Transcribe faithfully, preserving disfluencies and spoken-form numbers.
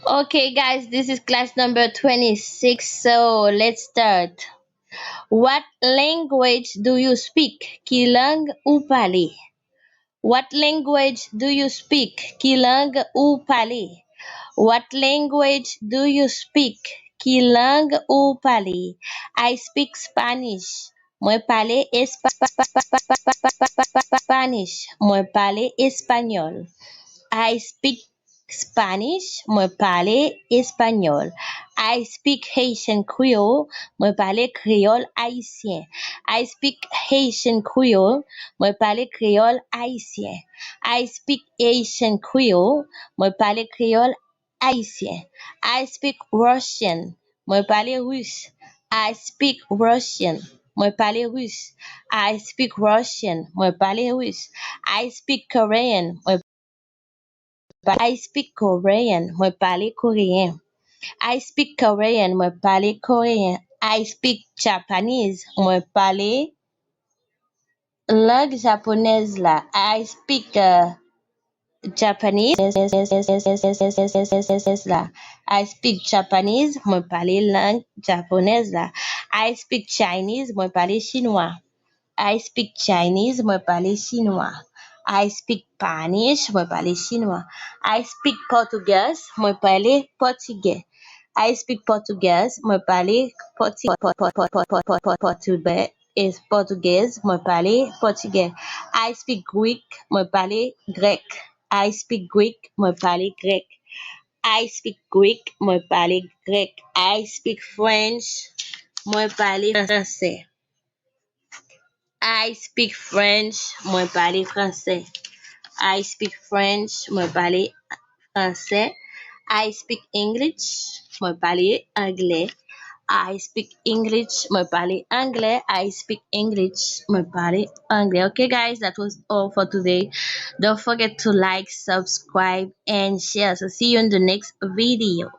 Okay, guys, this is class number twenty-six, so let's start. What language do you speak? Ki lang ou pale? What language do you speak? Ki lang ou pale? What language do you speak? Ki lang ou pale? I speak Spanish. Mwen pale espa- Spanish. Mwen pale espanyòl. I speak Spanish. Mwen pale espanyòl. I speak Haitian Creole. Mwen pale kreyòl ayisyen. I speak Haitian Creole. Mwen pale kreyòl ayisyen. I speak Haitian Creole. Mwen pale kreyòl ayisyen. I speak Russian. Mwen pale ris. I speak Russian. Mwen pale ris. I speak Russian. Mwen pale ris. I speak Korean. Mwen pa- I speak Korean. Mwen pale koreyen. I speak Korean. Mwen pale koreyen. I speak Japanese. Mwen pale lang japonèz la. I speak uh, Japanese la. I speak Japanese. Mwen pale lang japonèz la. I speak Chinese. Mwen pale chinwa. I speak Chinese. Mwen pale chinwa. I speak Spanish. Mwen pale chinwa. I speak Portuguese. Mwen pale pòtigè. I speak Portuguese. Mwen pale pòti- pò- pò- pò- pò- pò- pò- pò- pòtugè- es- pòtugèz. Mwen pale pòtigè. I speak Greek. Mwen pale grèk. I speak Greek. Mwen pale grèk. I speak Greek. Mwen pale grèk. I speak French. Mwen pale fransè. I speak French. Mwen pale fransè. I speak French. Mwen pale fransè. I speak English. Mwen pale anglè. I speak English. Mwen pale anglè. I speak English. Mwen pale anglè. Okay, guys, that was all for today. Don't forget to like, subscribe, and share. So see you in the next video.